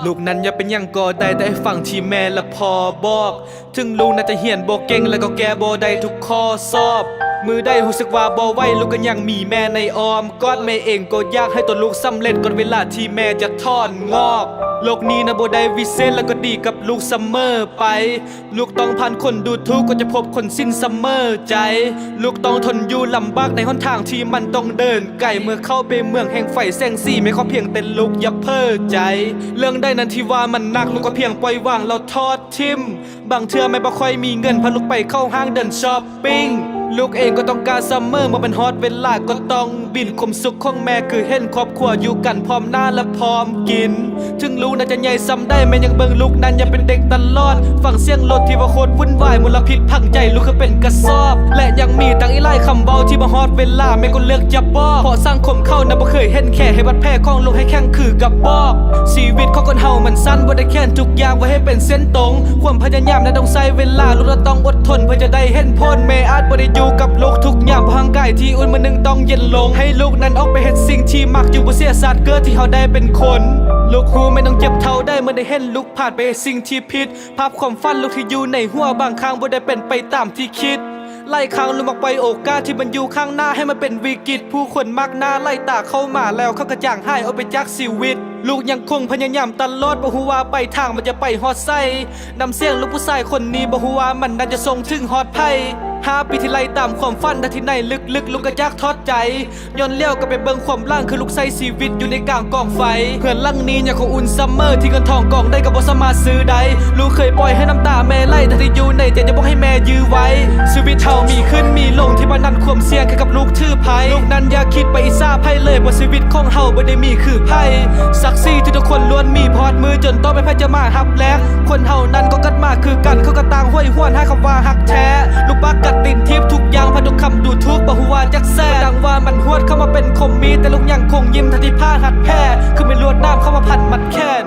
ລູກນັ້ນຢາກເປັນຫຍັງກໍໄດ້ ແຕ່ໃຫ້ຟັງທີ່ແມ່ແລະພໍ່ບອກ. ເຖິງລູກນັ້ນຈະຮຽນບໍ່ເກັ່ງ ແລະກໍແກ້ບໍ່ໄດ້ທຸກຂໍ້ສອບ. ມື້ໃດຮູ້ສຶກວ່າບໍ່ໄຫວ ລູກກໍຍັງມີແມ່ໃນອ້ອມກອດ. ແມ່ເອງກໍຢາກໃຫ້ຕົວລູກສຳເລັດ ກ່ອນເວລາທີ່ແມ່ຈະຖອນງອກ. ໂລກນີ້ນະບໍ່ໄດ້ວິເສດ ແລະກໍດີກັບລູກສະເໝີໄປ. ລູກຕ້ອງຜ່ານຄົນດູຖູກ ກໍຈະພົບຄົນສິ້ນສະເໝີໃຈ. ລູກຕ້ອງທົນຢູ່ລຳບາກ ໃນຫົນທາງທີ່ມັນຕ້ອງເດີນໄກ. ເມື່ອເຂົ້າໄປເມືອງແຫ່ງໄຟແສງສີ ແມ່ຂໍພຽງແຕ່ລູກຢ່າເຜີໃຈ. ເລື່ອງໃດນັ້ນທີ່ວ່າມັນໜັກ ລູກກໍພຽງປ່ອຍວາງແລ້ວທອດຖິ້ມ. ບາງເທື່ອແມ່ບໍ່ຄ່ອຍມີເງິນ ພາລູກໄປເຂົ້າຫ້າງເດີນຊັອບປິງ. ລູກເອງກໍຕ້ອງການສະເໝີ ເມື່ອມັນຮອດເວລາກໍຕ້ອງບິນ. ຄວາມສຸກຂອງແມ່ຄືເຫັນຄອບຄົວຢູ່ກັນ ພ້ອມໜ້າແລະພ້ອມກິນ. ເຖິງລູກນັ້ນຈະໃຫຍ່ສ່ຳໃດ ແມ່ຍັງເບິ່ງລູກນັ້ນຢ່າງເປັນເດັກຕະຫຼອດ. ຟັງສຽງລົດທີ່ວ່າໂຄດວຸ້ນວາຍ ມົນລະພິດຝັງໃຈລູກຄືເປັນກະສອບ. ແລະຍັງມີຕັ້ງອີກຫຼາຍຄຳເວົ້າທີ່ບໍ່ຮອດເວລາ ແມ່ກໍເລືອກຈະບອກ. ເພາະສັງຄົມເຂົານັ້ນບໍ່ເຄີຍເຫັນແຄ່ ເຮັດບາດແຜຂອງລູກໃຫ້ແຂງຄືກະບອກ. ຊີວິດຂອງຄົນເຮົາມັນສັ້ນ ບໍ່ໄດ້ຂຽນທຸກຢ່າງໄວ້ໃຫ້ເປັນເສັ້ນຕົງ. ຄວາມພະຍາຍາມນັ້ນຕ້ອງໃຊ້ເວລາ ລູກລະຕ້ອງອົດທົນເພື່ອຈະໄດ້ເຫັນຜົນ. ແມ່ອາດບໍ່ໄດ້ຢູ່ກັບລູກທຸກຍາມ ເພາະຮ່າງກາຍທີ່ອຸ່ນມື້ໜຶ່ງຕ້ອງເຢັນລົງ. ໃຫ້ລູກນັ້ນອອກໄປເຮັດສິ່ງທີ່ມັກ ຈຶ່ງບໍ່ເສຍຊາດເກີດທີ່ເຮົາໄດ້ເປັນຄົນ. ລູກຮູ້ແມ່ຕ້ອງເຈັບເທົ່າໃດ ເມື່ອໄດ້ເຫັນລູກພາດໄປເຮັດສິ່ງທີ່ຜິດ. ພາບຄວາມຝັນລູກທີ່ຢູ່ໃນຫົວ ບາງຄັ້ງບໍ່ໄດ້ເປັນໄປຕາມທີ່ຄິດ. ຫຼາຍຄັ້ງລູກມັກປ່ອຍໂອກາດທີ່ມັນຢູ່ຂ້າງໜ້າ ໃຫ້ມັນເປັນວິກິດ. ຜູ້ຄົນມາກໜ້າຫຼາຍຕາເຂົ້າມາແລ້ວ ເຂົາກະຈາງຫາຍອອກໄປຈາກຊີວິດ. ລູກຍັງຄົງພະຍາຍາມຕະຫຼອດ ບໍ່ຮູ້ວ່າປາຍທາງມັນຈະໄປຮອດໃສ. ນ້ຳສຽງລູກຜູ້ຊາຍຄົນນີ້ ບໍ່ຮູ້ວ່າມັນນັ້ນຈະສົ່ງເຖິງຮອດໃຜ. ຫ້າປີທີ່ໄລ່ຕາມຄວາມຝັນ ແຕ່ທີ່ໃນລຶກໆ ລູກກໍຢາກຖອດໃຈ. ຍ້ອນຫຼຽວກັບໄປເບິ່ງຄວາມຫຼັງ ຄືລູກໃຊ້ຊີວິດຢູ່ໃນກາງກອງໄຟ. ເຮືອນຫຼັງນີ້ຍັງຄົງອຸ່ນສະເໝີ ທີ່ເງິນທອງກອງໃດກໍບໍ່ສາມາດຊື້ໄດ້. ລູກເຄີຍປ່ອຍໃຫ້ນ້ຳຕາແມ່ໄຫຼ ແຕ່ທີ່ຢູ່ໃນໃຈຈະບອກໃຫ້ແມ່ຢື້ໄວ້. ຊີວິດເຮົາມີຂຶ້ນມີລົງ ທີ່ປານນັ້ນຄວາມສ່ຽງຄືກັບລູກຖືໄພ. ລູກນັ້ນຢ່າຄິດໄປອິດສາໃຜເລີຍ ເພາະຊີວິດຂອງເຮົາບໍ່ໄດ້ມີຄືໃຜ. ສັກສີທີ່ທຸກຄົນລ້ວນມີ ຮອດມື້ຈົນຕ້ອງໄປໃຜຈະມາຮັບແລກ. ຄົນເຮົານັ້ນກໍເກີດມາຄືກັນ ເຂົາກໍຕ່າງໂຫຍຫວນຫາຄຳວ່າຮັກແທ້. ລູກປາກກັດຕີນຖີບທຸກຢ່າງ ພາທຸກຄຳດູຖູກ ບໍ່ຮູ້ວ່າຈັກແສນ. ດັ່ງວ່າມັນຫວດເຂົ້າມາເປັນຄົມມີ ແຕ່ລູກຍັງຄົງຍິ້ມທັງທີ່ພາຫັດແຜ ຄືມີລວດໜາມເຂົ້າມາພັນມັດແຂນ.